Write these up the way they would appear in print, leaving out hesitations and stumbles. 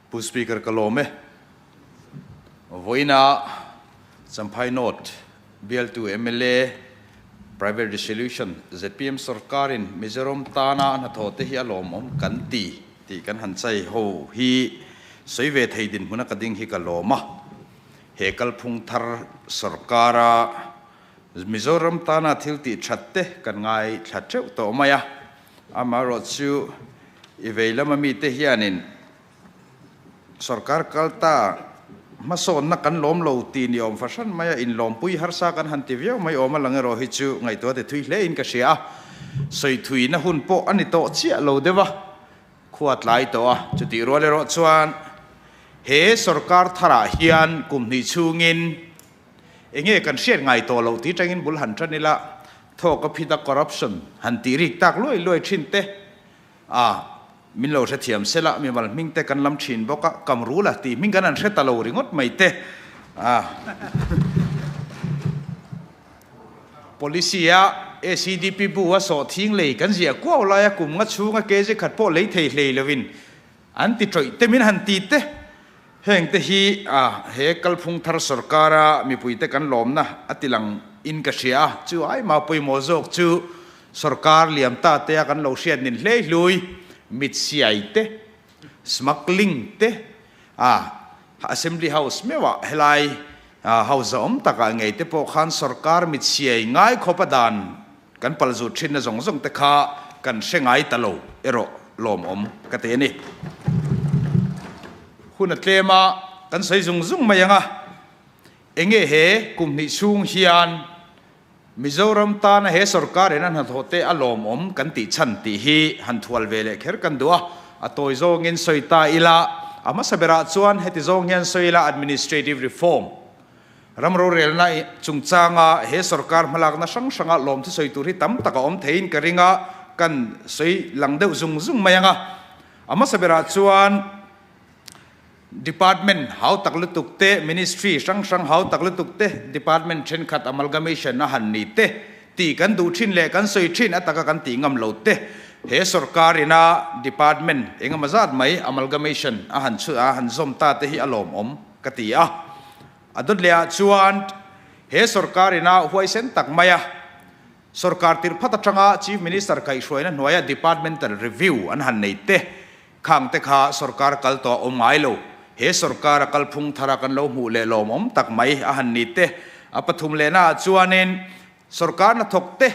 Pu Speaker ka lawm e. Vawiina Champhai North bialtu mla Private Resolution zpm sorkarin Mizoram tana a hnathawh te hi a lawmawm kan ti tih kan han chai ho hi sawi ve thei dinhmuna ka ding hi ka lawm a. He kalphung thar sorkara Mizoram tana thil tih that te kan ngaithla teuh tawh mai a. Amaherawhchu i vei lama mite hianin Sorkar kal ta hmasawnna kan lawm lo ti ni awm fahran mai a, inlawmpui harsa kan han ti viau mai awm a lang erawh hi chu ngaihtuah ti thui hle in ka hria a, sawi thuina hun pawh a ni tawh chiah lo deuh a, khua tlai tawh a, chutih rual erawh chuan he sorkar tharah hian kum hnih chhungin enge kan hriat ngai tawh loh tih tangin bul han tan ila, thawk a phit a corruption han tih rik tak luai luai thin te A, min lo hrethiam sela, mimal hming te kan lam thin bawk a, kam rul a tih hming kan han hre ta lo ringawt mai te. A, Policy a ACDP bu a sawh thing lei kan ziah kuau lai a kum nga chhunga kg khat pawh lei thei hlei lovin an ti tawih te min han ti te. Heng te hi a, he kalphung thar sorkara mipuite kan lawmna a ti lang in ka hria a, chu ai mah pawimawh zawk chu sorkar liam ta te a kan lo hriat nin hlei hlui, mitsiai te, smuggling te, a Assembly House meuhah helai House awm takah ngei te pawh khan sorkar mitsiai ngai khawpa dan kan palzut thinna zawng zawng te kha kan hre ngai ta lo erawh lawmawm ka ti a ni. Hun a tlem a, kan sawi zung zung mai ang a, enge he kum hnih chhung hian Mizoram tana he sorkar in a hnathawh te a lawmawm kan tih chhan tih hi han thual ve leh kher kan duh a, a tawi zawngin sawi ta ila, a hmasa berah chuan heti zawng hian sawi ila administrative reform Ram rorelna chungchanga he sorkar hmalakna hrang hranga lawmthu sawi tur hi tam tak a awm theiin ka ring a, kan sawi lang deuh zung zung mai ang a. A hmasa berah chuan Department hau tak lutuk te, Ministry hrang hrang hau tak lutuk te, Department thenkhat amalgamation a han ni te tih kan duh thin leh kan sawi thin a taka kan tih ngam lo te he sorkar ina Department engemaw zat mai amalgamation a han chhu a han zawm ta te hi a lawmawm ka ti a. A dawt leh ah chuan he sorkar ina huaisen tak mai a, sorkar tirh phat atanga Chief Minister kaihhruaina hnuaia Departmental Review an han nei te khang te kha sorkar kal tawh a awm ngai lo. He sorkar a kalphung thara kan lo hmuh leh lawmawm tak mai a han ni te. A pathum lehna ah chuanin sorkar hnathawk te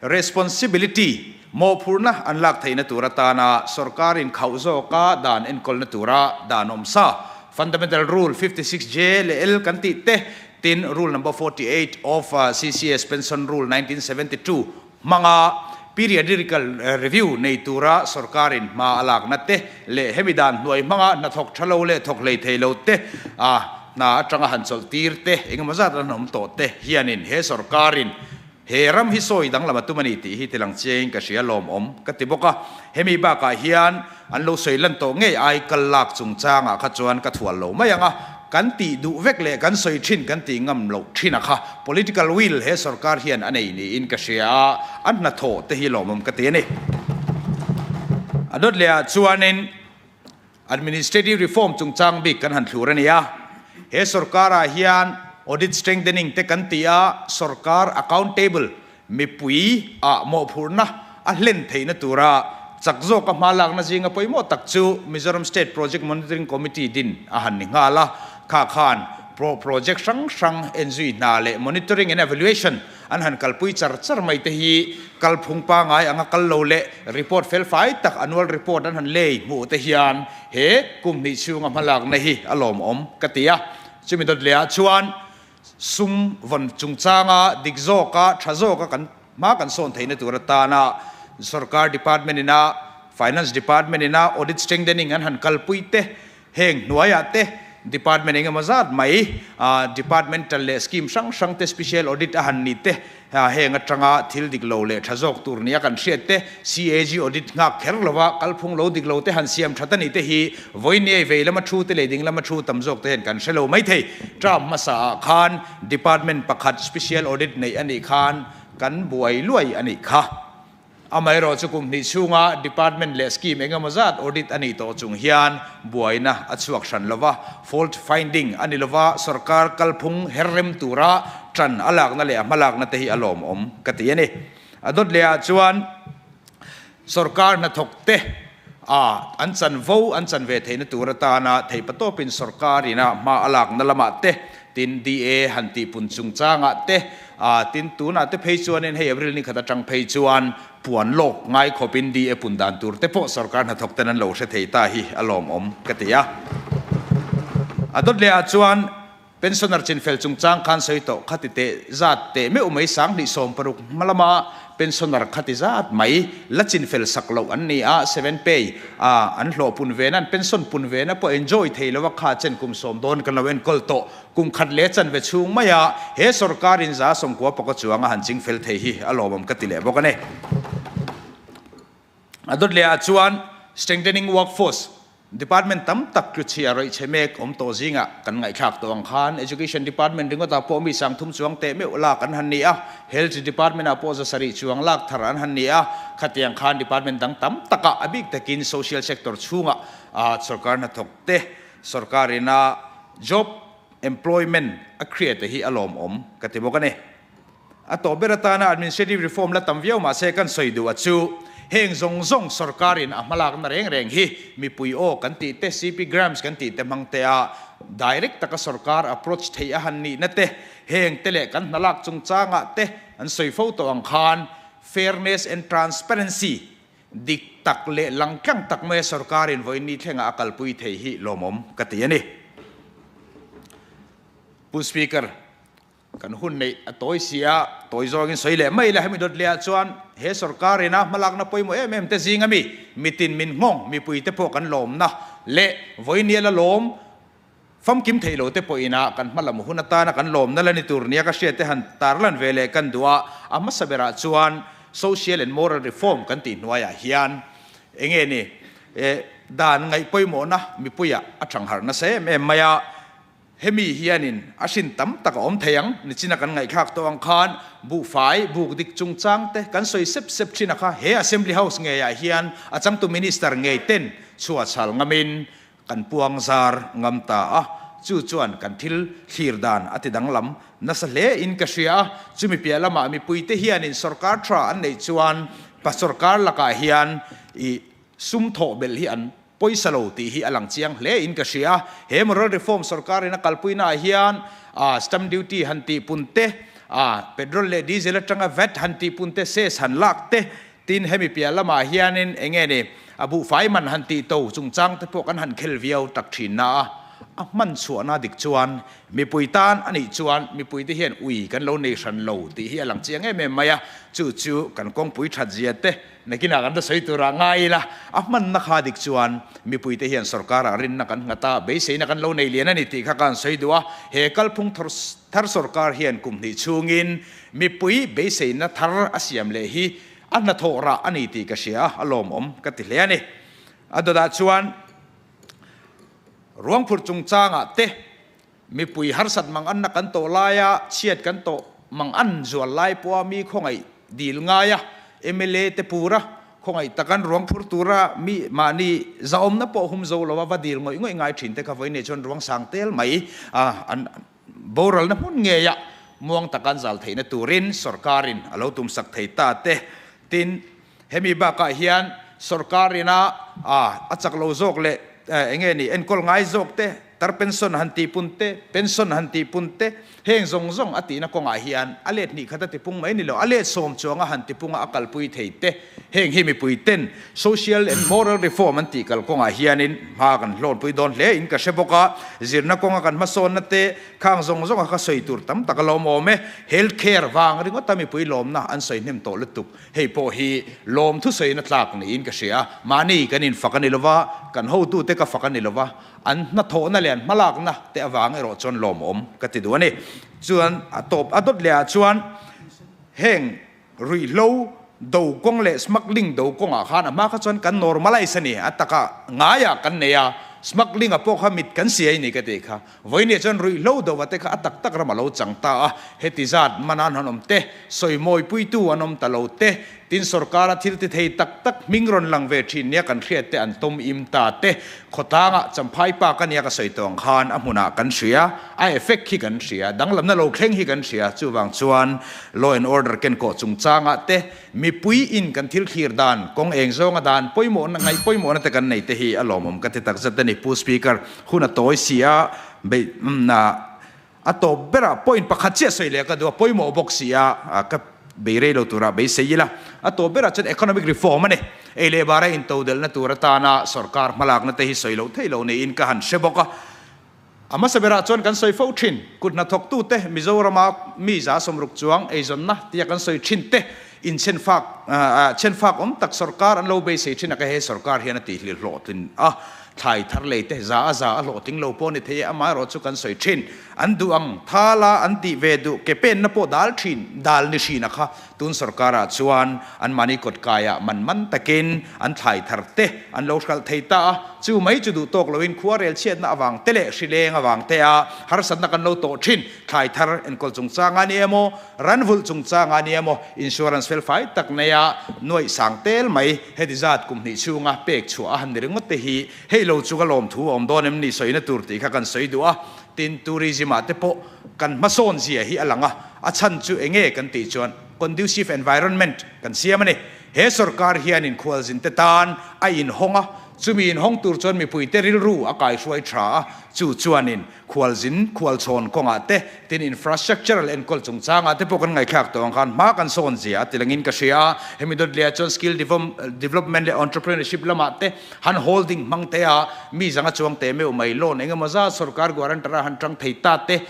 responsibility, mawhphurhna an lak theihna tur atana sorkar inkhauh zawka dan enkawlna tura dan awm sa, Fundamental Rule 56J leh L kan tih te, tin Rule Number 48 of CCS Pension Rule 1972 hmanga periodical review nei tura sorkarin hma a lakna te leh hemi dan hnuai hmanga hnathawk tha lo leh thawk hlei thei lo te a hna atanga han chawlh tir te engemaw zat an awm tawh te hianin he sorkarin He ram hi sawi danglam a tum a ni tih hi tilang chiangin ka hria lawmawm ka ti bawk a. Hemi bakah hian an lo sawi lan tawh ngei ai kal lak chungchangah kha chuan ka thual lo mai ang a, kan tih duh vek leh kan sawi thin kan tih ngam loh thin a kha political will he sorkar hian a nei niin ka hria a, a hnathawh te hi lawmawm ka ti a ni. A dawt leh ah chuanin Administrative reform chungchang bik kan han thlur a ni a. He sorkarah hian audit strengthening te kan ti a, sorkar accountable, mipui ah mawhphurhna a hlen theihna tura chak zawka hma lakna zinga pawimawh tak chu Mizoram State Project Monitoring Committee din a han ni nghal a. Kha khan project hrang hrang enzui hna leh monitoring and evaluation An han kalpui char char mai te hi kalphung pangai anga kal lo leh report fel fai tak annual report an han lei hmuh te hian he kum hnih chhunga hmalakna hi a lawmawm ka ti a. Chumi dawt leh ah chuan sum vawn chungchanga dik zawka tha zawka kan hma kan sawn theihna tur atana sorkar department ina finance department ina audit strengthening an han kalpui te Heng hnuaiah te department engemaw zat mai departmental leh scheme hrang hrang te special audit a han ni te, heng atanga thil dik lo leh tha zawk tur nia kan hriat te, CAG audit nghak kher lova kalphung lo dik lo te han siam that a ni te hi vawiin vei lama thu te leh ding lama thu tam zawk te hian kan hre lo mai thei. Term hmasa ah khan department pakhat special audit neih a nih khan kan buai luai a nih kha. Amaherawhchu kum hnih chhunga department leh scheme eng emaw zat audit a nih tawh chung hian buaina a chhuak hran lo va, fault finding a ni lo va, sorkar kalphung her rem tura tan a lakna leh a hmalakna te hi a lawmawm ka ti a ni. A dawt leh ah chuan sorkar hnathawk te a an chanvo an chan ve theihna tur atana theihpatawpin sorkar ina hma a lakna lamah te tin DA han tihpun chungchangah te a tin tunah te phei chuanin hei April ni khat atang phei chuan puan lawk ngai khawpin DA pun dan tur te pawh sorkar hnathawk ten an lo hre thei ta hi a lawmawm ka ti a. A dawt leh ah chuan Pensioner chinfel chungchang khan sawi tawh khati teh zat teh meuh mai 2016 hma lama pensioner khati zat mai la chinfel sak loh an ni a, seven pay a an hlawh pun ve na an pension pun ve na pawh enjoy thei lo a kha chen kum sawm dawn kan lo enkawl tawh kum khat leh chanve chhung mai a he sorkar in 90 pawka chuang a han chingfel thei hi a lawmawm ka ti leh bawk a ni. A dawt leh ah chuan strengthening workforce Department tam tak tlu chhia rawih chhe mek awm tawh zingah kan ngaihthlak tawh ang khan Education Department ringawtah pawh mi 3000 chuang teh meuh lak an han ni a, Health Department ah pawh 700 chuang lak thar an han ni a, khatiang khan department dang tam takah a bik takin social sector chhungah sorkar hnathawk te sorkar ina job employment a create hi a lawmawm ka ti bawk a ni. A tawh ber atana administrative reform la tam viau mahse kan sawi duh a chu heng zawng zawng sorkarin a hmalakna reng reng hi mipui aw kan tih te CP Grams kan tih te hmang te a direct taka sorkar approach theih a han nihna te heng te leh kan hnalak chungchangah te an sawi fo tawh ang khan fairness and transparency dik tak leh langtlang tak maia sorkarin vawiin ni thlengah a kalpui thei hi lawmawm ka ti a ni. Pu Speaker. Kan hun neih a tawi si a, tawi zawngin sawi leh mai ila hemi dawt leh ah chuan he sorkar ina hmalakna pawimawh em em te zing ami mitin min nghawng mipui te pawh kan lawmna leh vawinia la lawm famkim theih lo te pawh ina kan hmalam hun atana kan lawmna la ni tur nia ka hriat te han tarlan ve leh kan duh a, a hmasa berah chuan social and moral reform kan tih hnuaiah hian enge ni dan ngaih pawimawhna mipuiah a thangharh nasa em em mai a. Hemi hianin a hrin tam tak a awm thei ang, nichina kan ngaihthlak tawh ang khan buhfai buk dik chungchang te kan sawi sep sep thin a kha, he Assembly House ngeiah hian a changtu Minister ngei ten chhuah chhal ngamin kan puang zar ngam ta a, chu chuan kan thil thlir dan a ti danglam nasa hle in ka hria a, chumi piah lamah mipuite hianin sorkar tha an neih chuan pa sorkar lakah hian i sum thawh belh hi an Pawisa lo tih hi a lang chiang hle in ka hria. He moral reform sorkar in a kalpuina ah hian stamp duty han tih pun te, petrol leh diesel atanga vat han tih pun te, cess han lak te, tin hemi piah lamah hianin enge ni a buhfai man han tih to chungchang te pawh kan han khel viau tak thin na a, a hman chhuahna dik chuan mipui tan a nih chuan mipui te hian ui kan lo nei hran lo tih hi a lang chiang em em mai a, chu chu kan kawngpui that zia te Nakinah kan la sawi turah ngai ila, a hmanna kha dik chuan mipuite hian sorkarah rinna kan nghat a, beiseina kan lo nei lian a ni tih kha ka han sawi duh a. He kalphung thar sorkar hian kum hnih chhungin mipui beiseina thar a siam leh hi a hnathawh rah a ni tih ka hria a, a lawmawm ka ti hle a ni. A dawtah chuan ruangphurh chungchangah te Mipui harsat mang anna kan tawh laia chhiat kan tawh mang an zual lai pawha mi khawngaih dil ngaia mla te pura khawngaih takan ruang phur tura mi mahni zahawmna pawh hum zo lova va dil ngawih ngawih ngai thin te kha vawiin nei chuan ruang sang tel mai a an boralna hmun ngeia muang taka an zal theihna turin sorkarin a lo tumsak thei ta te tin Hemi bakah hian sorkar ina a chak lo zawk leh enge ni enkawl ngai zawk te, tar pension han tih pun te, pension han tih pun te, heng zawng zawng a tihna kawngah hian a let hnih khat a tipung mai ni lo, a let sawm chuanga han tipunga a kalpui thei te, heng hi mipui ten social and moral reform an tih kal kawngah hianin hma kan hlawnpui dawn hle in ka hre bawk a, zirna kawnga kan hmasawnna te khang zawng zawnga ka sawi tur tam tak a lawm awm e, health care vang ringawta mipui lawmna an sawi hnem tawh lutuk. Hei pawh hi lawm thusawiin a tlak niin ka hria. Mahni kan infak a ni lova, kan hotute ka fak a ni lova, an hnathawhna leh an hmalakna te avang erawh chuan lawmawm ka ti duh a ni. Chuan a tawp a dawt leh ah chuan heng ruihhlo do kawng leh smuggling do kawngah khan a hma kha chuan kan normalise a ni, a taka ngaiah kan nei a, smuggling ah pawh kha mit kan siai ni ka tih kha. Vawinia chuan ruihhlo dova te kha a tak tak ram a lo chang ta a, heti zat man an han awm te, sawimawi puitu an awm ta lo te, Tin, sorkara thil ti thei tak tak hming rawn lang ve thin nia kan hriat te an tawm im ta te, khawtlangah Champhai Park a nia ka sawi tawh ang khan a hmunah kan hria, a effect hi kan hria, danglamna lo thleng hi kan hria, chuvang chuan law and order kenkawh chungchangah te mipui in kan thil thlir dan, kawng eng zawnga dan pawimawhna, ngaih pawimawhna te kan nei te hi a lawmawm ka ti takzet a ni. Pu Speaker, hun a tawi si a, beih A tawp berah point pakhat chiah sawi leh ka duh a, pawimawh bawk si a, ka bei rei lo turah beisei ila. A tawp berah chuan economic reform a ni. Ei leh bara intodelhna tur atana sorkar hmalakna te hi sawi loh theih loh niin ka han hre bawk a. A hmasa berah chuan kan sawi fo thin, kut hnathawktute Mizorama mi 160 chuang eizawnna tia kan sawi thin te Inchhenfak chhenfak awm tak sorkar an lo beisei thin a ka he sorkar hian a tih hlir hlawhtlin a, thlai thar lei te za a za a hlawhtling lo pawh ni thei e, amaherawh chu kan sawi thin. An duh ang thal a an tih ve duh ke penna pawh dal thin dal ni hrin a kha tun sorkar ah chuan an mahni kawt kai ah man man takin an thlai thar te an lo hralh thei ta a, chu mai chu duh tawk loin khua rel chhiatna avang te leh hrileng avang te a harsatna kan lo tawh thin. Thlai thar enkawl chungchang a ni emaw, ran vulh chungchang a ni emaw, insurance felfai tak neia nuaih sang tel mai heti zat kum hnih chhunga pek chhuah a han ni ringawt te hi hei lo chu ka lawmthu a awm dawn em ni sawina tur tih kha kan sawi duh a. Tin, tourism ah te pawh kan hmasawn zia hi a lang a, a chhan chu enge kan tih chuan conducive environment kan siam a ni. He sorkar hianin khualzin te tan a inhawng a, chumi inhawng tur chuan mipuite rilru a kaihruai tha a, chu chuanin Khualzin, khualchhawn kawngah te, tin infrastructural enkawl chungchangah te pawh kan ngaihthlak tawh ang khan hma kan sawn zia a ti langin ka hria a. Hemi dawt lehah chuan skill development leh entrepreneurship lamah te han holding hmang te a, mi zanga chuang teh meuh mai loan eng emaw zat sorkar guarantor a han tang thei ta te,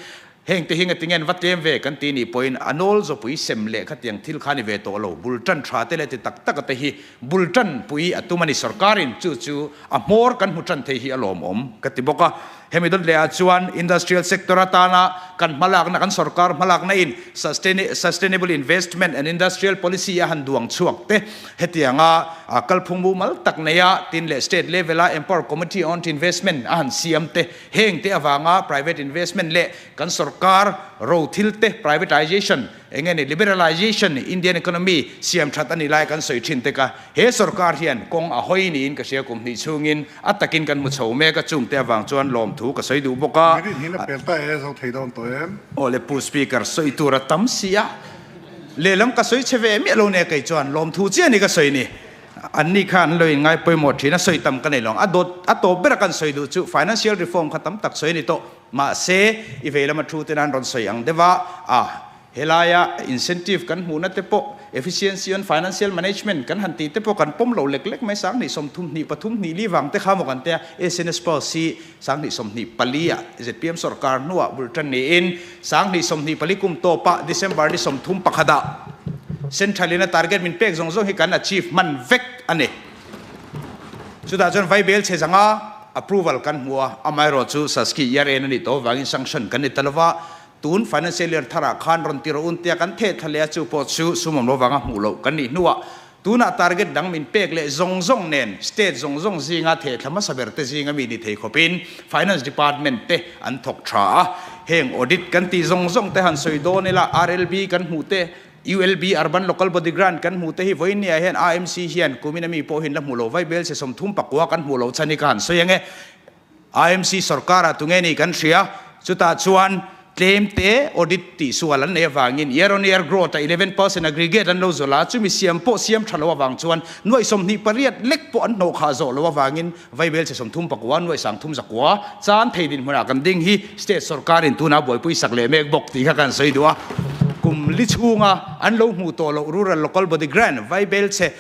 heng te hi ngatinge an va tlem ve kan ti nih pawhin a nawl zawpui sem leh khatiang thil kha ni ve tawh lo, bul tan tha te leh ti tak tak a te hi bul tan pui a tum a ni sorkarin chu chu a hmawr kan hmu tan thei hi a lawmawm ka ti bawk a. Hemi dawt lehah chuan industrial sector atana kan hmalakna, kan sorkar hmalakna in sustainable investment and industrial policy a han duang chhuak te, hetianga kalphung mumal tak neia tin leh state level a empower committee on investment a han siam te, heng te avanga private investment leh kan sorkar ro thil te privatization Eng nge ni liberalization Indian economy siam that a ni lai kan sawi thin tek a, he sorkar hian kawng a hawi niin ka hria kum hnih chhungin a takin kan hmu chho mek a, chungte avang chuan lawmthu ka sawi duh bawk a. Mirin hian a pel ta e, zo thei dawn tawh em? Aw le Pu Speaker, sawi tur a tam si a, lehlam ka sawi chhe ve miah lo nia kei chuan lawmthu chiah ni ka sawi ni. An ni kha an lo in ngai pawimawh thin a, sawi tam ka nei lo ang. A dawt a tawp ber a kan sawi duh chu financial reform kha tam tak sawi a ni tawh. Mahse, i vei lama thu ten an rawn sawi ang deuh a, a, helaia incentive kan hmuhna te pawh, efficiency on financial management kan han tih te pawh kan pawm lo lek lek mai, 2030 hnih pathum hnih li vang te kha maw kan tia, SNS policy 2024 ah zpm sorkar hnuah bul tan niin, 2024 kum tawpah December ni 31 ah Central in a target min pek zawng zawng hi kan achieve hman vek a ni. Chutah chuan Vaibel chhe zanga approval kan hmu a, amaherawh chu Saski year end a nih tawh avangin sanction kan ni ta lova, tun financial year tharah khan rawn ti rawh un tia kan theh thla leh a, chu pawh chu sum awm lo vanga hmuh loh kan nih hnuah tunah target dang min pek leh zawng zawng nen state zawng zawng zinga theh thla hmasa ber te zinga mi ni thei khawpin finance department te an thawk tha a, heng audit kan tih zawng zawng te han sawi dawn ila RLB kan hmuh te ULB, Urban Local Body Grant, kan hmuh te hi vawiin ah hian AMC hian kumin ami pawh hian la hmuh loh vai bel se 39 kan hmuh loh chhan hi ka han sawi ang e. AMC sorkar ah tunge ni kan hria, chutah chuan tlem te audit tih sual an nei avangin year on year growth ah 11% aggregate an lo zawlh a, chumi siam pawh siam tha lo avang chuan nuaih 28 lek pawh an hnawh khah zawh loh avangin Vaibel che 39 nuaih sang thum zakua chan thei dinhmunah kan ding hi state sorkarin tunah buaipui sak leh mek bawk tih kha kan sawi duh a. Kum li chhunga an lo hmuh tawh loh Rural Local Body Grant Vaibel che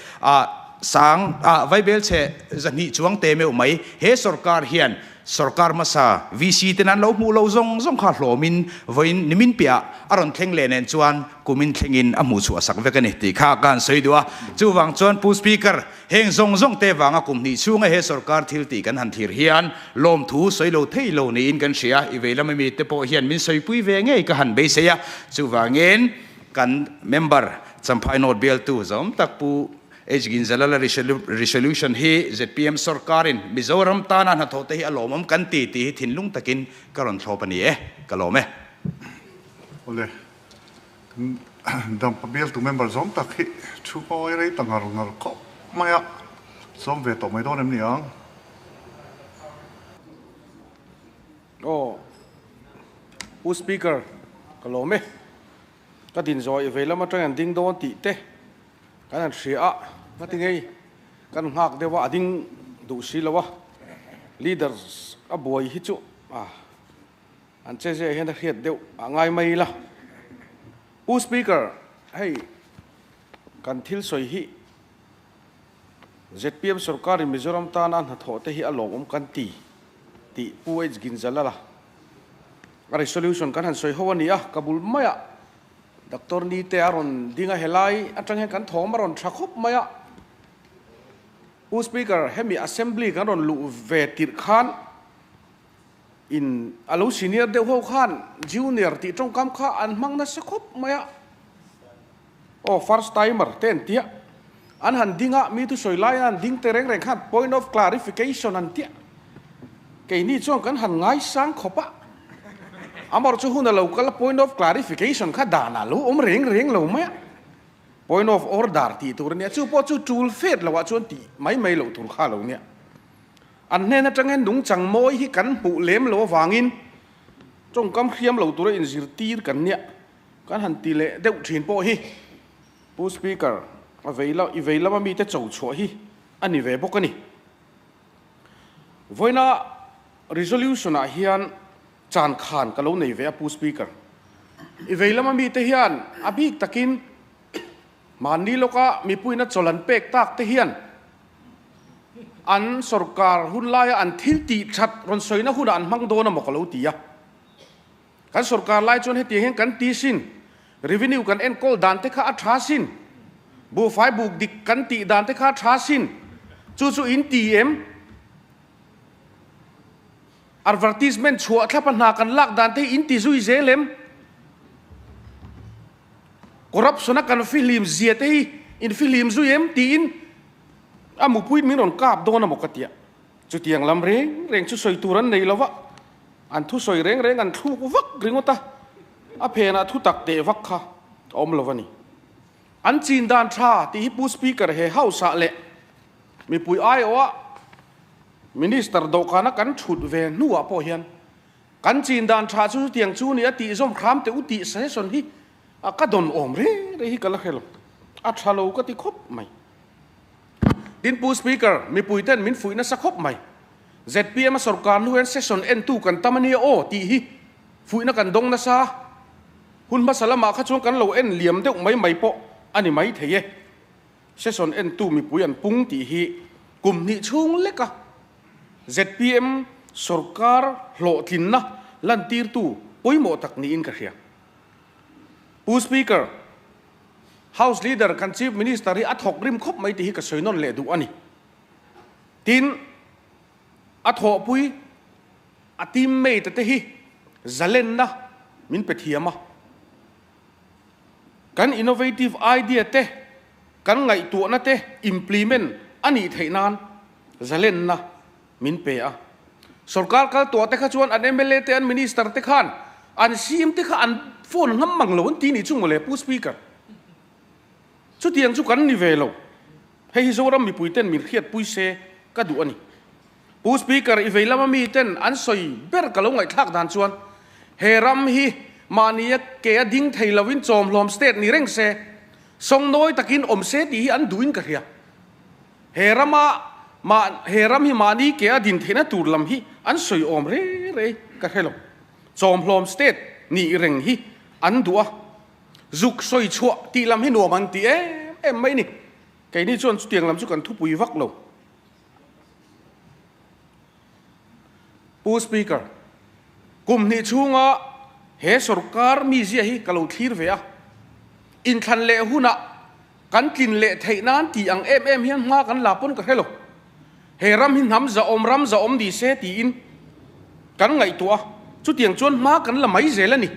sang Vaibel che 200 chuang te meuh mai he sorkar hian sorkar hmasa VC ten an lo hmuh loh zawng zawng kha hlawmin vawiin nimin piah a rawn thleng leh nen chuan kumin thlengin a hmuh chhuah sak vek a ni tih kha ka han sawi duh a. Chuvang chuan Pu Speaker, Heng zawng zawng te vanga kum hnih chhunga he sorkar thil tih kan han thlir hian lawmthu sawi lo thei lo niin kan hria. I vei lama mite pawh hian min sawipui ve ngei ka han beisei a. Chuvangin kan member Champhai North bialtu zawm tak Pu H Ginzalala resolution hi zpm sorkarin Mizoram tana hnathawh te hi a lawmawm kan ti tih hi thinlung takin ka rawn thlawp a ni e. Ka lawm e. Awle. Dampa bialtu member zawm tak hi thu ngawi rei ta ngar ngar khawp mai a, sawm ve tawh mai dawn em ni ang? Aw, Pu Speaker, ka lawm e. Ka din zawh i vei lam atang an ding dawn tih te kan han hria a, ngati ngei kan nghak deuh a, a ding duh si lo a, leaders a buai hi chu a an che zia hian a hriat deuh a ngai mai ila. Pu Speaker, hei kan thil sawi hi zpm sorkarin Mizoram tana hnathawh te hi a lawmawm kan ti tih Pu H Ginzalala A resolution kan han sawi ho a ni a, ka bul maiah Doctor Nite a rawn ding a, helai atang hian kan thawm a rawn tha khawp mai a. Pu Speaker, hemi Assembly kan rawn luh ve tirh khan in a lo senior deuh ho khan junior tih tawngkam kha an hmang nasa khawp mai a. Aw, first timer te an tia. An han ding a, mi thusawi laia an ding te reng reng khan point of clarification an tia. Keini chuan kan han ngaisang khawp a. Amaherawhchu chu hun a lo kal a, point of clarification kha danah lo awm reng reng lo mai a. Point of order tih tur a nia, chu pawh chu tul fet loah chuan tih mai mai loh tur kha a lo nia. An hnen atang hian nungchang mawi hi kan hmuh lem lo avangin tawngkam hriam lo tura inzirtir kan nia. Kan han ti leh deuh thin pawh hi Pu Speaker, a vei la, i vei lama mite cho chhuah hi a ni ve bawk a ni. Vawiina resolution ah hian chan khan ka lo nei ve a Pu Speaker. I vei lama mite hian a bik takin mahni lawka mipuiin a chawl an pek tak te hian an sorkar hun laia an thil tih that rawn sawina hunah an hmang dawn a maw ka lo ti a. Kan sorkar lai chuan hetiang hian kan ti sin, revenue kan enkawl dan te kha a tha sin, buhfai buk dik kan tih dan te kha a tha sin, chu chu in ti em? Advertisement chhuah thlapa hna kan lak dan te hi in ti zui zel em? Corruption a kan fihlim zia te hi in fihlim zui em? Tiin a mupui min rawn kap dawn a maw ka tia. Chutiang lam reng reng chu sawi tur an nei lo va. An thusawi reng reng an thluk vak ringawt a, a phenah thu tak teh vak kha a awm lo a ni. An chin dan tha tih hi Pu Speaker he House ah leh mipui aiawha Minister dawhkana kan thut ve hnuah pawh hian kan chin dan tha chu chutiang chu ni a tih zawm hram teh u tih suggestion hi a ka dawn awm reng reng hi ka la hre lo. A tha lo ka ti khawp mai. Tin Pu Speaker, mipui ten min fuih nasa khawp mai. Zpm a sorkar hnu hian session entu kan tam a nia aw tih hi fuihna kan dawng nasa a, hun hmasa lamah kha chuan kan lo en liam deuh mai mai pawh a ni mai thei e. Session entu mipui an pung tih hi kum hnih chhung leka zpm sorkar hlawhtlinna lantirtu pawimawh tak niin ka hria. Pu Speaker, House Leader kan Chief Minister hi a thawk rim khawp mai tih hi ka sawi nawn leh duh a ni. Tin, a thawhpui, a teammate te hi zalenna min pe thiam a. Kan innovative idea te, kan ngaihtuahna te implement a nih theih nan zalenna min pe a. Sorkar kal tuah te kha chuan an mla te, an minister te khan an CM te kha an phone ngam mang lo an ti nih chu mawle Pu Speaker. Chutiang chu kan ni ve lo. Hei hi Zoram mipui ten min hriatpui se ka duh a ni. Pu Speaker, i vei lama mi ten an sawi ber ka lo ngaihthlak dan chuan he ram hi mahnia ke a ding thei lovin chawmhlawm state ni reng se, sawngnawi takin awm se tih hi an duhin ka hria. He rama mah he ram hi mahni ke a din theihna tur lam hi an sawi awm rei rei ka hre lo. Chawmhlawm state nih reng hi an duh a. Zuk sawi chhuah tih lam hi nuam an ti em em mai ni. Keini chuan chutiang lam chu kan thupui vak lo. Pu Speaker, kum hnih chhunga he sorkar mizia hi ka lo thlir ve a. Inthlan leh hunah kan tlin leh theih nan tih ang em em hian hma kan la pawn ka hre lo. He ram hi hnam zahawm, ram zahawm ni se tiin kan ngaihtuah a, chutiang chuan hma kan la mai zel a ni.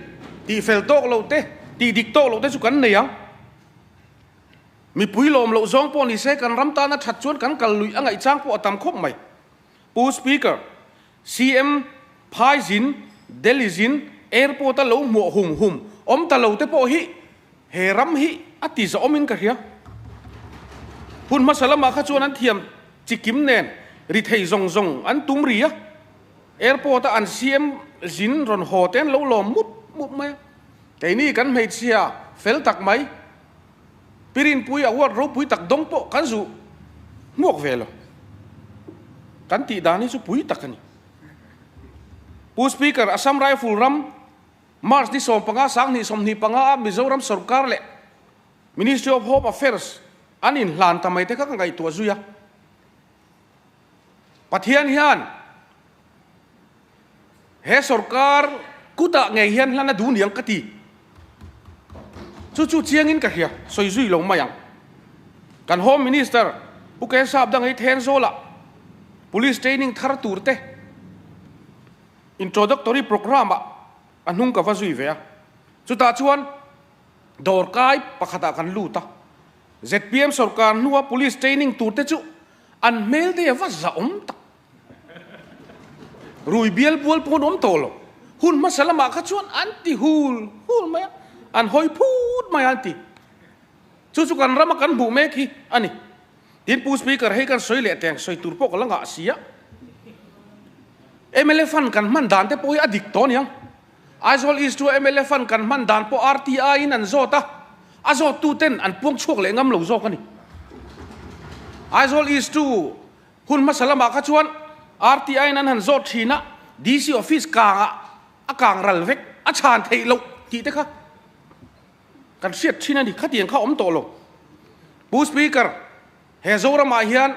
Tih fel tawk lo te, tih dik tawk lo te chu kan nei ang. Mipui lawm loh zawng pawh ni se kan ram tana that chuan kan kal luih a ngaihchang pawh a tam khawp mai. Pu Speaker, CM Phai zin, Delhi zin, Airport a lo hmuah hum hum awm ta lo te pawh hi. He ram hi a ti zawmin ka hria. Hun hmasa lamah kha chuan an thiam chikim nen ri thei zawng zawng an tum ri a. Airport a an CM zin rawn haw te an lo lawm mup mup mai a. Keini kan hmeichhia fel tak mai, Pirinpui award ropui tak dawng pawh kan zu hmuak ve lo. Kan tih dan hi chu pui tak a ni. Pu Speaker, Assam Rifle ram March ni 15 2025 a Mizoram sorkar leh Ministry of Home Affairs an inhlan ta mai te kha ka ngaihtuah zui a. Pathian hian he sorkar kutah ngei hian hlan a duh niang ka ti. Chu chu chiangin ka hria, sawi zui lo mai ang. Kan Home Minister Pu Ken Sapdang hi Thenzawlah Police training thar tur te Introductory programme ah a hnung ka va zui ve a, chutah chuan dawrkai pakhatah kan lut a, zpm sorkar hnua police training tur te chu an hmel te a va zahawm tak. Rui bial bual pawh an awm tawh lo, hun hmasa lamah kha chuan an ti hul hul mai a, an hawi phut mai a an ti. Chu chu kan rama kan hmuh mek hi a ni. Tin Pu Speaker hei kan sawi leh teng sawi tur pawh ka la ngah si a. Mla fund kan hman dan te pawh hi a dik tawh aniang. Aizawl East chu mla fund kan hman dan pawh RTI in an zawt a, a zawt tu ten an puang chhuak leh ngam lo zawk a ni. Aizawl East chu hun hmasa lamah kha chuan RTI in an han zawt thin a, DC office kangah a kang ral vek, a chhan theih loh tih te kha. Kan hriat thin a ni, khatiang kha awm tawh lo. Pu Speaker, he Zoramah hian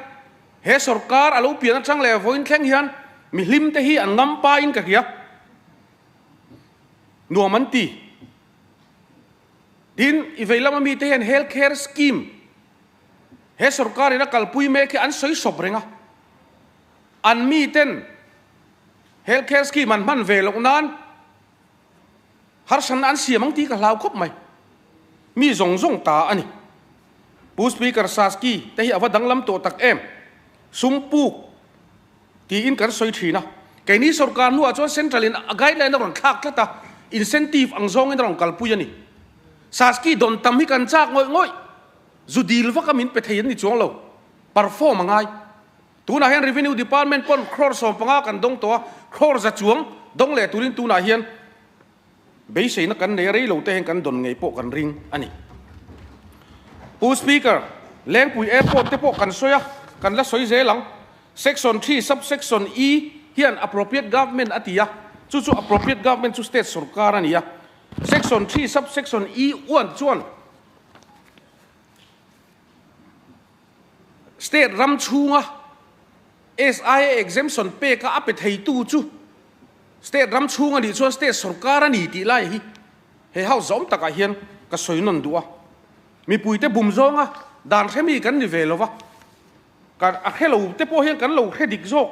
he sorkar a lo pian atang leh vawiin thleng hian mi hlim te hi an ngam pain ka hria. Nuam an ti. Tin, i vei lama mite hian health care scheme he sorkarin a kalpui mek hi an sawi sawp reng a. An miten health care scheme an hman ve loh nan Harsatna an siam ang tih ka hlau khawp mai. Mi zawng zawng ta a ni. Pu Speaker Saski te hi a va danglam tawh tak em? Sum puk tiin kan sawi thin a. Keini sorkar hnuah chuan Central in a guideline a rawn thlak tlat a, incentive ang zawngin a rawn kalpui a ni. Saski dawn tam hi kan chak ngawih ngawih. Zu dil vaka min pe thei an ni chuang lo. Perform a ngai. Tunah hian Revenue Department pawn crore 15 kan dawng tawh a, crore za chuang dawng leh turin tunah hian beiseina kan nei a, rei lo te hian kan dawn ngei pawh kan ring a ni. Pu Speaker, Lengpui Airport te pawh kan sawi a, kan la sawi zel ang. Section 3 Sub-section E hian Appropriate Government a ti a, chu chu Appropriate Government chu State sorkar a ni a. Section 3 Sub-section E uan chuan State ram chhunga SIA exemption peka a pe theitu chu State ram chhung a nih chuan State sorkar a ni tih lai hi he house zawm takah hian ka sawi nawn duh a. Mipuite bum zawnga dan hre mi kan ni ve lova, ka a hre lo te pawh hian kan lo hre dik zawk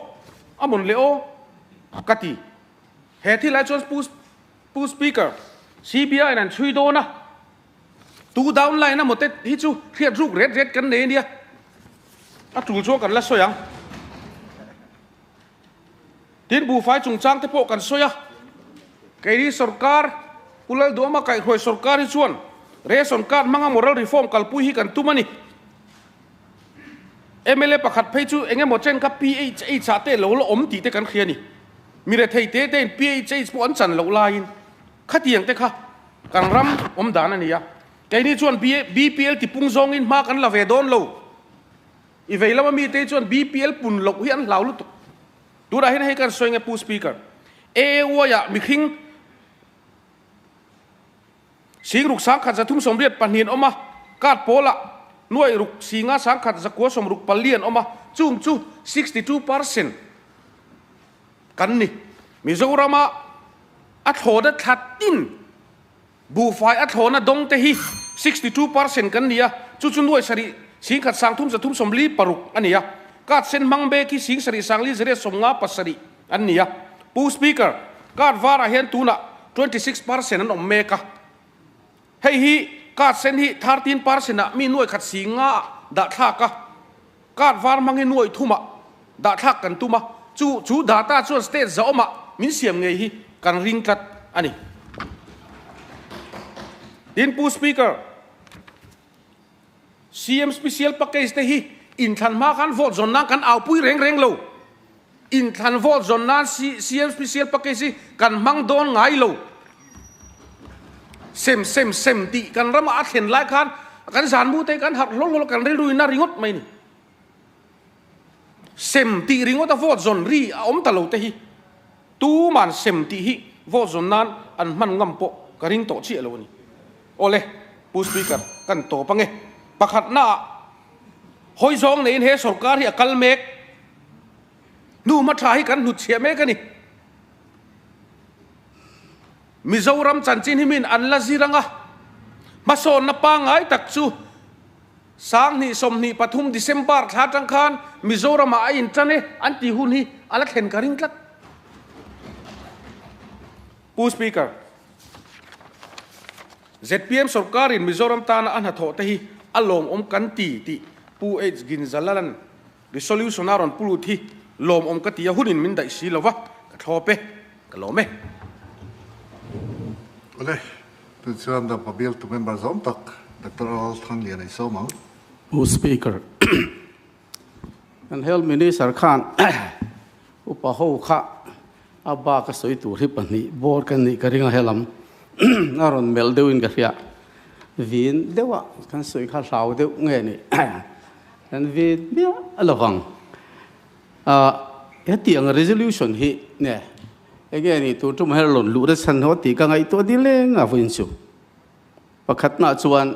a mawn le aw ka ti. He thil ai chuan Pu Speaker, CBI in an chhui dawn a. Tu down line a mawte hi chu hriat ruk ret ret kan nei ania, a tul chuan kan la sawi ang. Tin buhfai chungchang te pawh kan sawi a, keini sorkar Pu Lalduama kaihhruai sorkar hi chuan ration card hmanga moral reform kalpui hi kan tum a ni. Mla pakhat phei chu eng emaw chen kha PHH ah te lo la awm tih te kan hria a ni. Mi rethei te tein PHH pawh an chan loh laiin khatiang te kha Kan ram awm dan a ni a, keini chuan BPL tipung zawngin hma kan la ve dawn lo. I vei lama mite chuan BPL pun loh hi an hlau lutuk. Tunah hian hei kan sawi nge Pu Speaker, AAY-ah mihring 60 138 an awm a, card pawlah nuai ruk singa 1,164 an awm a, chung chu 62% kan ni. Mizorama a thlawna thla tin buhfai a thlawna dawng te hi 62% kan ni a, chu chu nuai sarih 10,000 346 a ni a. Card sen hmang bek hi 7 957 an ni a. Pu Speaker, card varah hian tunah 26% an awm mek a. Hei hi card sen hi 13% ah mi nuai khat 5 ah dah thlak a. Card var hmang hi nuai thumah dah thlak kan tum a, chu chu data chuan state zahawmah min siam ngei hi kan ring tlat a ni. Tin Pu Speaker. CM Special Package te hi inthlan hma khan vote zawn nan kan aupui reng reng lo. Inthlan vote zawn nan CM Special Package hi kan hmang dawn ngai lo. Sem sem sem tih kan ramah a thlen lai khan kan zan mu te kan harh hlawl hlawl a, kan rilru in a ringawt mai ni. Sem tih ringawt a vote zawn ri a awm ta lo te hi tuman sem tih hi vote zawn nan an hman ngam pawh ka ring tawh chiah lo a ni. Awle, Pu Speaker, kan tawp ange. Pakhatnaah hawi zawng neiin he sorkar hi a kal mek. Hnu hma tha hi kan hnutchhiah mek a ni. Mizoram chanchin hi min an la zir anga, hmasawnna pangngai tak chu 2023 December thla atang khan Mizoramah a intan e an tih hun hi a la thlen ka ring tlat. Pu Speaker, zpm sorkarin Mizoram tana a hnathawh te hi a lawmawm kan ti tih Pu H Ginzalalan resolution a rawn pu lut hi lawmawm ka ti a, hunin min daih si lova ka thlawp e, ka lawm e. Awle, tun chuan Dampa bialtu member zawm tak Doctor Lal Thanglian ei sawm ang. Pu Speaker, kan Health Minister khan upa ho kha a bak a sawi tur hi pahnih bawr ka nih ka ring a helam a rawn melh deuhin ka hria. Vin deuha kan sawi kha hlau deuh nge ni kan vin miah lovang. Hetiang resolution hi nge enge ni tur tum her rawn luh na chhan haw tih ka ngaihtuah ni leng a vawiin chu. Pakhatnaah chuan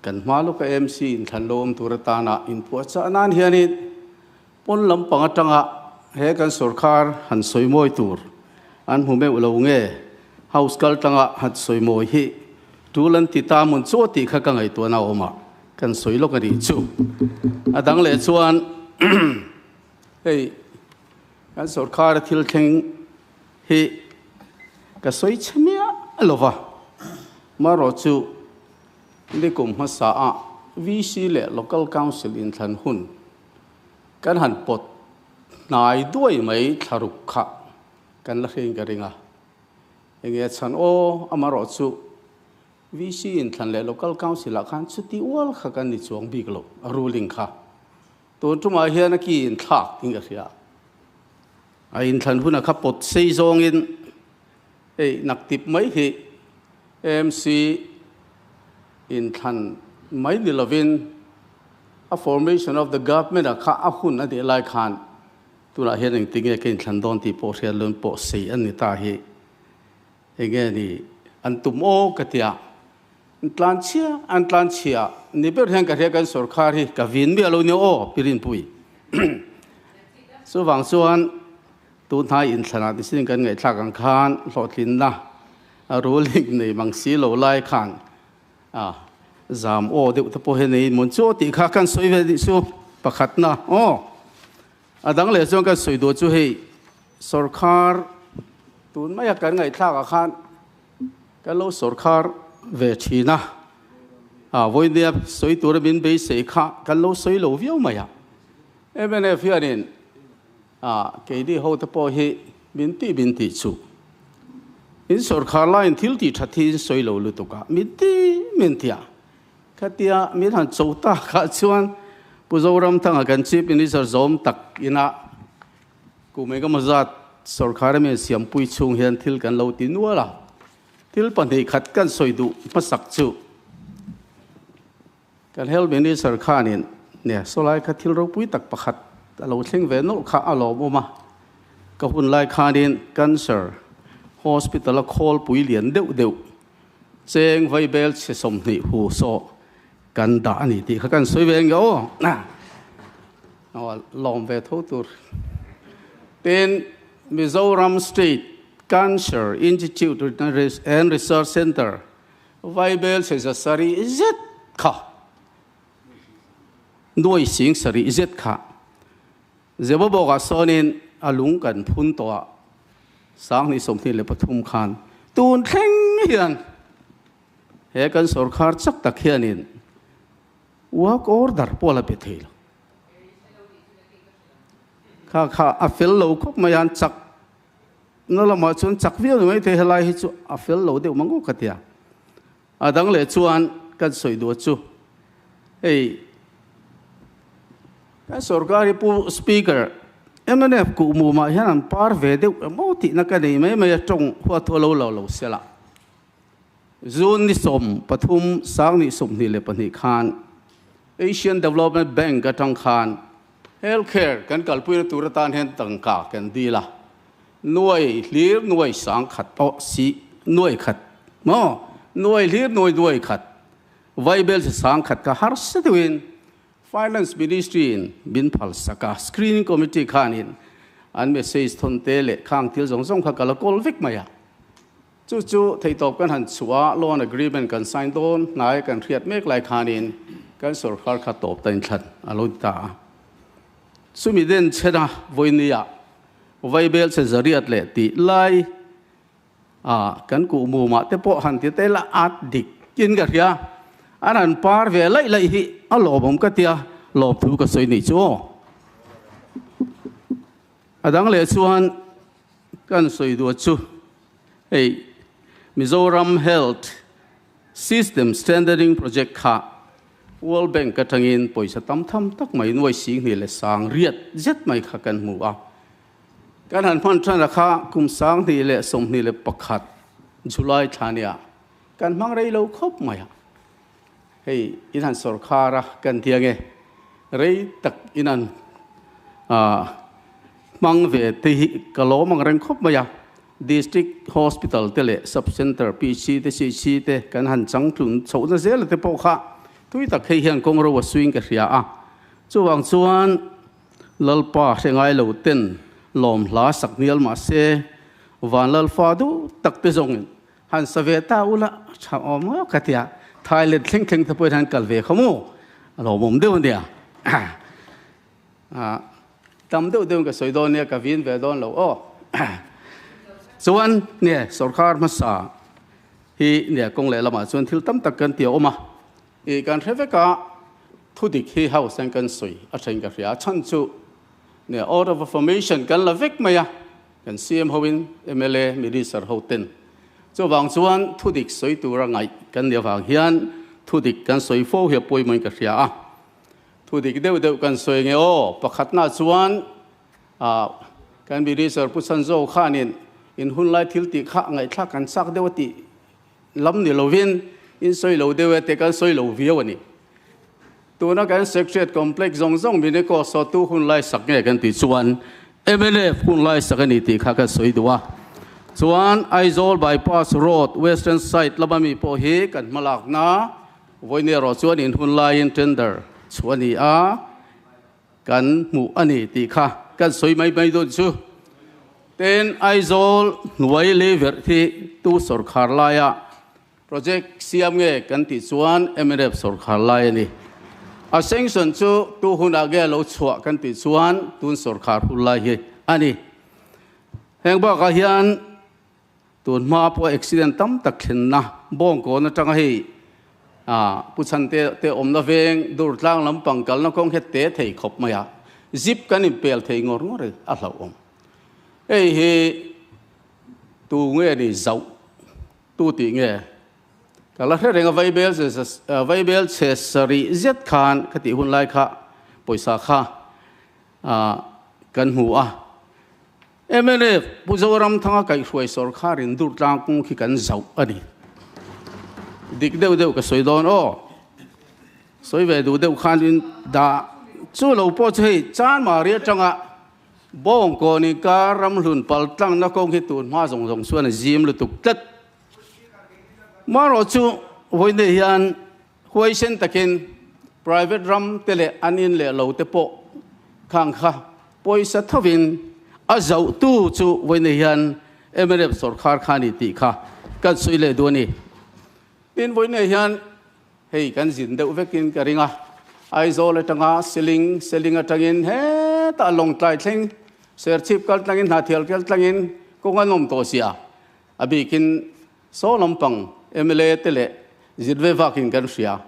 kan hma lawka MC inthlan lo awm tur atana inpuahchah nan hianin pawn lampang atanga he kan sorkar han sawi mawi tur an hmu meuh lo nge House kal tanga han sawi mawi hi tul an ti ta mun chu tih kha ka ngaihtuahna a awm a, kan sawi lawk a nih chu. A dang leh chuan hei kan sorkar a thil thleng hi ka sawi chhe miah lo va, marawh chu nikum hmasa ah VC leh Local Council inthlan hun kan han pawt hnai duai mai thlaruk kha kan la hrein ka ring a, enge a chhan aw amarawh chu VC inthlan leh Local Council ah khan chuti ual kha kan ni chuang bik lo a ruling kha tun tumah hian a ki inthlak ding ka hria a inthlan huna kha pawt sei zawngin hei naktip mai hi AMC inthlan mai ni lovin a formation of the government ah kha a hun a nih lai khan Tunah hian engtin nge ka inthlan dawn tih pawh hriat lun pawh sei an ni ta hi. Enge ni an tum aw ka tia. An tlan chhia an tlan chhia ni ber hian ka hria kan sorkar hi ka vin miah lo nia aw Pi Rinpui. Chuvang chuan tunhnai inthlanah ti sin kan ngaihthlak ang khan hlawhtlinna a ruling nei mang si lo lai khan a zam aw deuh te pawh hi nei mun chu aw tih kha kan sawi ve dih chu pakhatna aw. A dang leh chuan kan sawi duh chu hei sorkar tun maia kan ngaihthlak ah khan kan lo sorkar ve thin a, a vawinia sawi tura min beisei kha kan lo sawi lo viau mai a. Mnf hianin a keini ho te pawh hi min tih min tih chu in sorkar laiin thil tih that hi in sawi lo lutuk a, min ti min ti a. Khatia min han cho tak ah chuan Pu Zoramthanga kan Chief Minister zawm tak ina kum engemaw zat sorkar a mi siampui chhung hian thil kan lo ti nual a, thil pahnih khat kan sawi duh hmasak chu kan Health Minister khanin nia sawlai kha thil ropui tak pakhat a lo thleng ve nawlh kha a lawmawm a, ka hun lai khanin Cancer Hospital a khawlpui lian deuh deuh Cheng vaibel chhe 20 hu saw kan dah a ni tih kha kan sawi ve nge aw. Aw lawm ve tho tur. Tin, Mizoram State Cancer Institute and Research Centre vaibel chhe 700 zet kha nuai sing sarih zet kha Zebabawkah sawnin a lung kan phun tawh a, 2023 khan tun thleng hian he kan sorkar chak tak hianin work order pawh a la pe thei lo. Kha kha a fel lo khawp mai a, an chak na lamah chuan chak viau ni maithei helai hi chu a fel lo deuh mang aw ka ti a. A dang leh chuan kan sawi duh chu. Hei kan sorkar hi Pu Speaker, mnf kuhmumah hian an par ve deuh emaw tihna ka nei mai mai a, tawng huat thu a lo lo lo sela. June ni 13 2022 khan Asian Development Bank atang khan Healthcare kan kalpuina tur atan hian tangka kan dil a, nuai hlir nuai 10,000 aw si nuai khat maw nuai hlir nuai nuai khat vaibel chi 10,000 kha harsa deuhin Finance Ministry in min phal sak a, Screening Committee khanin an message thawn te leh khang thil zawng zawng kha ka la kawl vek mai a. Chu chu theihtawp kan han chhuah a, loan agreement kan sign dawn hnai kan hriat mek lai khanin kan sorkar kha tawp ta inthlan a lo ti ta a. Chumi den chhena vawinia vaibel che zariat leh tih lai a kan kuh mumah te pawh han ti tel a, at dik in ka hria. An han par ve laih laih hi a lawmawm ka tia, lawmthu ka sawi nih chu aw. A dang leh chuan Kan sawi duh chu hei Mizoram Health System Strengthening Project kha World Bank atangin pawisa tam tham tak mai nuai 28 zet mai kha kan hmu a. Kan han hman tan a kha kum 2021 July thla nia kan hmang rei lo khawp mai a. Hei in han sawrkhar a kan ti ange rei tak in han hmang ve te hi ka lawm ang reng khawp mai a. District Hospital te leh Sub Centre PC te CC te kan han changtlun chhohna zel te pawh kha tui tak hei hian kawng ro a suing ka hria a. Chuvang chuan Lalpa hre ngai lo ten lawm hla sak hnial mah se Vanlalfa duh tak te zawngin Han sa ve ta ula tha awm ngawt ka tia, Thailand thleng thleng te pawhin han kal ve kha maw, a lawmawm deuh ania. Tam deuh deuhin ka sawi dawn nia, ka vin ve dawn lo aw. Chuan nge sorkar hmasa hi nge kawng leh lamah chuan thil tam tak kan ti a awm a, i kan hre vek a, thu dik hi house hian kan sawi a thain ka hria, a chhan chu nge order of affirmation kan la vek mai a, Kan CM hoin mla Minister ho ten chuvang chuan thudik sawi tura ngaih kan nih avang hian thudik kan sawi fo hi a pawimawhin ka hria a. Thudik deuh deuh kan sawi nge aw, pakhatna chuan kan Minister Pu Chhanzo khanin in hunlai thil tih kha ngaihthlak kan chak deuh a tih lam ni lovin in sawi lo deuh e te kan sawi lo viau a ni. Tuna kan Secretariat Complex zawng zawng Minico sawtu hun lai sak nge kan tih chuan mnf hun lai sak a ni tih kha kan sawi duh a. Chuan Aizawl Bypass Road Western side lama mi pawh hi kan hmalakna vawiin erawh chuan in hun laiin tender chhuah a ni a, kan hmuh a ni tih kha kan sawi mai mai dawn chu. Tin, Aizawl hnuai leiverh hi tu sawrkhar laia Project siam nge kan tih chuan mnf sawrkhar lai a ni. A sanction chu tu hunah nge lo chhuah kan tih chuan tun sawrkhar hun lai hi a ni. Heng bakah hian tun hma pawh accident tam tak thlenna Bawngkawn atanga hei Pu Chhante te awmna veng Durtlang lampang kalna kawng hi te thei khawp mai a, zip kan inpel thei ngawr ngawr a hlauhawm. Hei hi tu nge ni zauh Tu tih nge? Ka la hre reng a, Vaibel Vaibel chhe sarih zet khan ka tih hun lai kha pawisa kha kan hmu a. Mnf Pu Zoramthanga kaihhruai sawrkharin Durtlang kawng khi kan zauh a ni. Dik deuh deuh ka sawi dawn aw. Sawi ve duh deuh khan in dah chu lo pawh chu hei Chanmari atanga Bawngkawn inkar ramhlun pal tlangna kawng hi tun hma zawng zawng chuan a zim lutuk tlat. Marawh chu vawiin hian huaisen takin private ram te leh an in leh lo te pawh khang kha pawisa thovin a zohtu chu vawiin hian mnf sawrkhar kha a ni tih kha kan sawi leh duh a ni. Tin, vawiin hian Hei kan zin deuh vekin ka ring a, Aizawl atanga Seling, Seling atangin hetah Lawngtlai thleng, Serchhip kal tlangin Hnahthial kal tlangin kawng an awm tawh sia. A bikin saw lampang mla te leh zin ve vakin kan hria.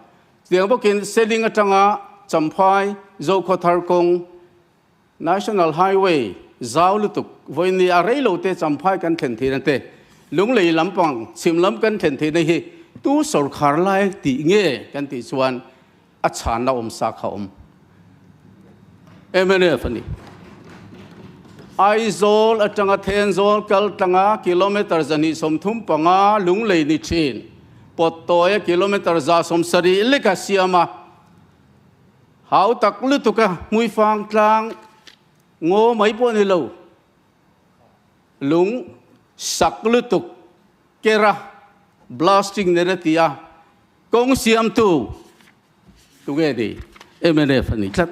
Chutiang bawkin Seling atanga Champhai, Zokhawthar kawng, National Highway zau lutuk vawiin a rei lo te Champhai kan thlen theihna te, Lunglei lampang chhim lam kan thlen theihna hi tu sawrkhar lai tih nge kan tih chuan a chhanna awm sa kha awm. Mnf a ni. Aizawl atanga Thenzawl kal tlanga kilometre 235 Lunglei ni thin, Pawttawia kilometre 170 leka siam a, hau tak lutuka Hmuifang tlang ngaw mai pawh ni lo, lung sak lutuk kera blasting nen a ti a, kawng siamtu Tunge ni? Mnf a ni tlat.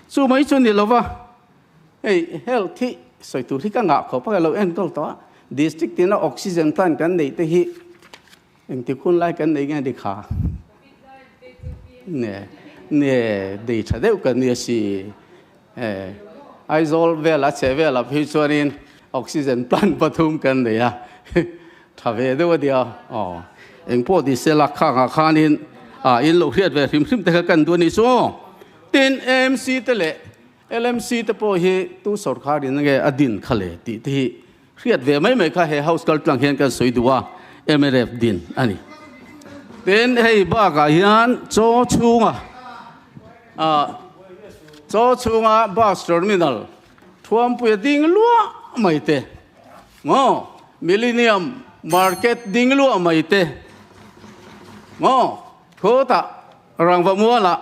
Chu mai chu ni lova, hei health hi sawi tur hi ka ngah khawp a, ka lo enkawl tawh a, district tina oxygen plant kan neih te hi engtik hun lai kan nei nge ni kha? Ne, ne, nei tha deuh kan ni a si. Aizawl vela chhe vela phei chuanin oxygen plant pathum kan nei a, tha ve deuh a nia aw. Engpawh ni sela khangah khanin ah in lo hriat ve hrim hrim te kha kan duh a nih chu aw. Tin, AMC te leh LMC te pawh hi tu sawrkar in nge a din kha le tih te hi hriat ve mai mai kha he house kal tlang hian kan sawi duh a, mnf din a ni. Tin, hei bakah hian chaw chhunga ah chaw chhunga bus terminal Thuampuia ding luah mai te maw, Millennium Market ding luah mai te maw, khawtah Rangva mualah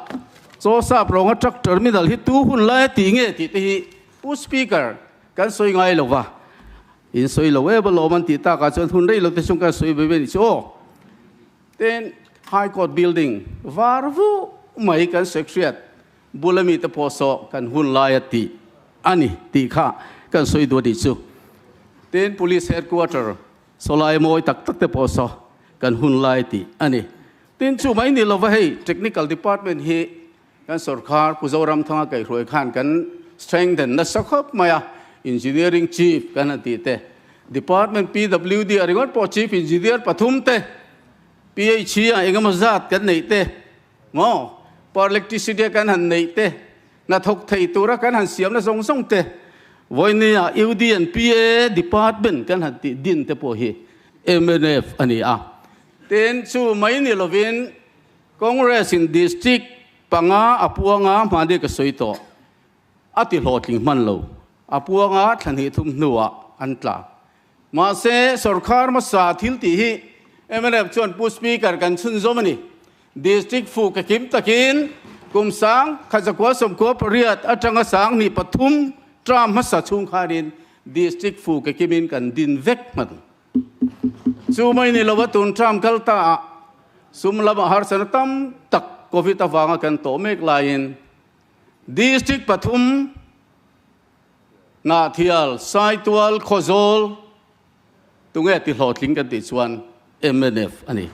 chaw sap rawnga truck terminal hi tu hun lai a tih nge tih te hi Pu Speaker, kan sawi ngai lo va, in sawi lo em alawm an tih takah chuan hun rei lo te chung kan sawi ve ve a nih chu aw. Tin, High Court building var vuh mai kan sawi hriat bula mite pawh saw kan hun lai a tih a ni tih kha kan sawi duh a nih chu. Tin, Police Headquarter sawlai mawi tak tak te pawh saw kan hun lai a tih a ni. Tin, chu mai ni lova hei Technical Department hi Kan sorkar Pu Zoramthanga kaihhruai khan kan strengthen nasa khawp mai a, Engineering Chief kan han tih te, Department PWD a ringawt pawh Chief Engineer pathum te, PHE ah engemaw zat kan neih te, maw Power Electricity a kan han neih te, hnathawk thei tura kan han siamna zawng zawng te, vawinia UD and PA Department kan han tih din te pawh hi mnf a ni a. Tin, chu mai ni lovin Congress in District panga a puanga hmani ka sawi tawh a ti hlawhtling hman lo. A puanga thla hnih thum hnuah an tla. Mahse, sorkar hmasa thil tih hi mnf chuan Pu Speaker kan chhunzawm a ni. District fuh ka kim takin kum sang khatzakua 98 atanga 2003 term hmasa chhung khanin District fuh ka kimin kan din vek hman. Chu mai ni lova tun term kal ta ah sum lama harsatna tam tak Covid avanga kan tawh mek laiin District pathum Hnahthial, Saitual, Khawzawl tunge ti hlawhtling kan tih chuan mnf a ni.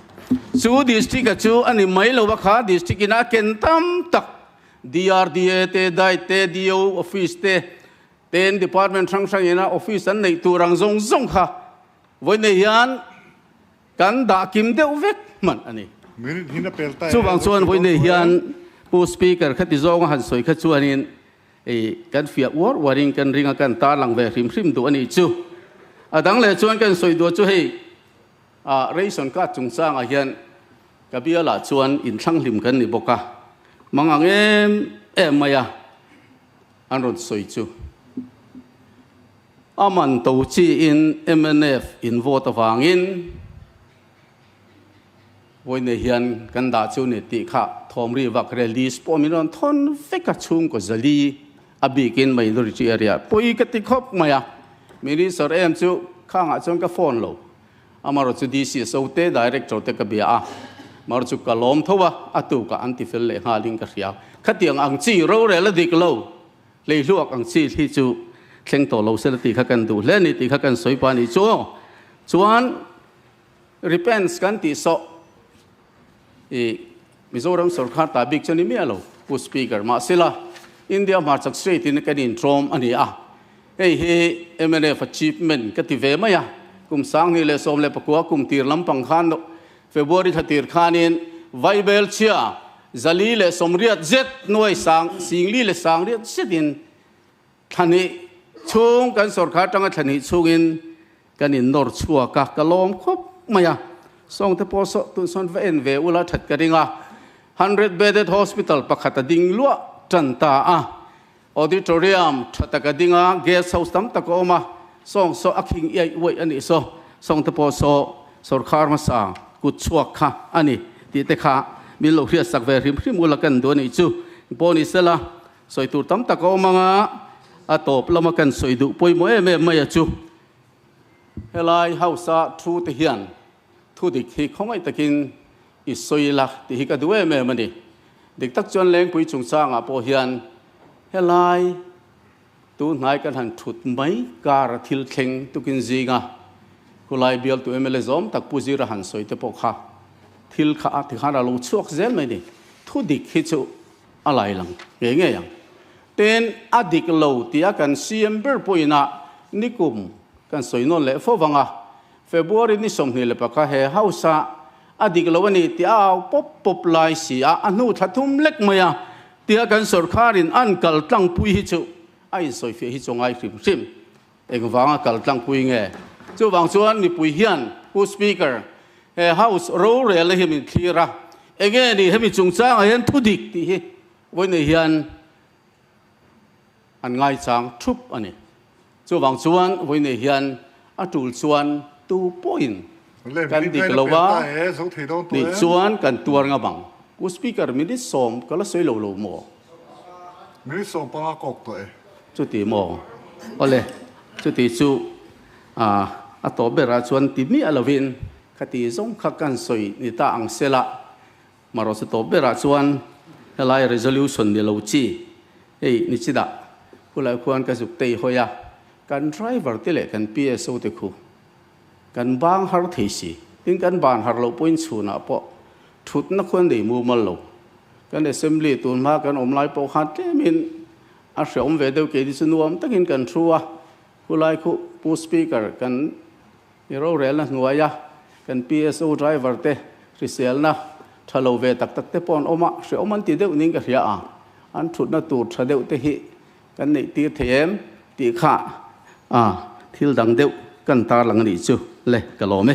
Chu District a chu a ni mai lova kha District in a ken tam tak DRDA te, DIET te, DO Office te, Ten department hrang hrang ina office an neih tur ang zawng zawng kha vawiinei hian kan dah kim deuh vek hman a ni. Chuvang chuan vawiinei hian Pu Speaker khati zawnga han sawi kha chuanin kan fiah uar uarin kan ring a, kan tarlang ve hrim hrim duh a nih chu. A dang leh chuan kan sawi duh chu hei ration card chungchangah hian ka bialah chuan inthlanghlim kan ni bawk a, mangang em em mai a. An rawn sawi chu a man to chiin mnf in vote avangin vawiinei hian kan dah chu ni tih kha thawmri vak release pawh min rawn thawn vek a, chhungkaw zali a bikin minority area pawi ka ti khawp mai a, minister em chu khangah chuan ka phone lo amarawh chu DCSO te director te ka bia a, amarawh chu ka lawm tho a, a tukah an ti fel leh nghalin ka hria. Khatiang ang chi rorel a dik lo, hleihluak ang chi hi chu thleng tawh lo sela tih kha kan duh hle a ni tih kha kan sawi pah a nih chu aw. Chuan repents kan tih sawh i Mizoram sorkar ta bik chu a ni miah lo, Pu Speaker. Mahsela India hmarchak state in kan intrawm a ni a, Hei hi mnf achievement ka ti ve mai a, kum 2019 kum tir lampang khan February thla tir khanin Vaibel chhia 480 zet nuai sang singli leh sangriat zetin thla hnih chhung kan sorkar atanga thla hnih chhungin kan innawr chhuak a, ka lawm khawp mai a, sawngte pawh saw tun sawn va en ve ula that ka ring a. 100 bedded hospital pakhat a ding luah tan ta a. Auditorium tha tak a ding a, guest house tam tak a awm a, sawng saw a khing iaih uaih a nih saw, sawng te pawh saw sawrkhar hmasa kut chhuak kha a ni tih te kha min lo hriat sak ve hrim hrim ula kan duh a nih chu. Pawh ni sela, sawi tur tam tak a awm ang a, a tawp lama kan sawi duh pawimawh em em mai a chu. Helai house a thu te hian thu dik hi khawngaih takin i sawi la tih hi ka duh em em a ni. Dik tak chuan Lengpui chungchangah pawh hian helai tu hnai kan han thut mai kar a thil thleng tukin zinga khulai bialtu mla zawm tak Pu Zira han sawi te pawh kha thil kha a tikhan a lo chhuak zel mai ni. Thu dik hi chu a lai lang ngei ngei ang. Tin, a dik lo tia kan CM ber pawhin a nikum kan sawi nawn leh fo vang a, February ni 21 he house a a dik lo a ni tih a au pawp pawp lai si a, a hnu thla thum lek mai a tia kan sawrkharin an kal tlangpui hi chu a insawifiah hi chu ngai hrim hrim. Engvanga kal tlangpui nge? Chuvang chuan mipui hian Pu Speaker, he house rorel hi min thlir a, enge ni hemi chungchangah hian thu dik tih hi vawiin hian an ngaichang thup a ni. Chuvang chuan vawiin hian a tul chuan tu pawhin kan dik lo a nih chuan kan tuar ngam ang. Pu Speaker, minute sawm ka la sawi lo lo maw? Minute 15 kawk tawh e. Chuti maw? Awle, chuti chu a tawp berah chuan ti miah lovin khati zawng kha kan sawi ni ta ang sela. Marawh chu tawp berah chuan helai resolution ni lo chi hei ni chi dah khulai khuan ka zuk tei hawi a, kan driver te leh kan PSO te khu kan bang har thei si, tin kan ban har loh pawhin chhunah pawh thutna khuan nei mumal lo, kan assembly tun hma kan awm lai pawh khan tlemin a hreawm ve deuh keini chu nuam takin kan thu a, khulai khu Pu Speaker kan I rorelna hnuaia kan PSO driver te hriselna tha lo ve tak tak te pawh an awm a, hreawm an ti deuh niin ka hria a, an thutna tur tha deuh te hi kan neih tir thei em tih kha thil dang deuh kan tarlang a nih chu le ka lawm e.